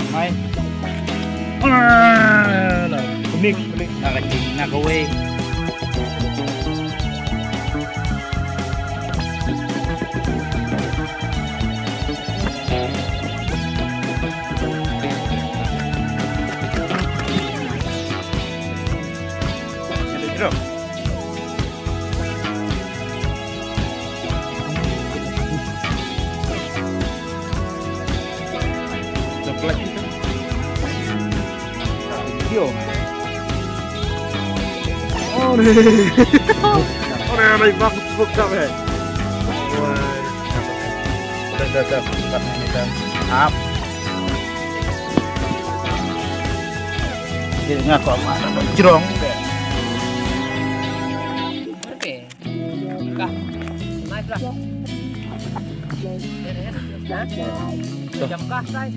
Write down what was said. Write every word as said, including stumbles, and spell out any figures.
Mai. Alah, alah. Kunik, kunik. Nak kacang, nak kawai. Yo. Ore. Ore, ore, bak, bak, bak, eh. Wah. Dah, dah, dah. Dah, dah, dah. Up. Dia ngaku apa? Jerong. Oke. Kah. Naik lah. Hah? Jam kah, say?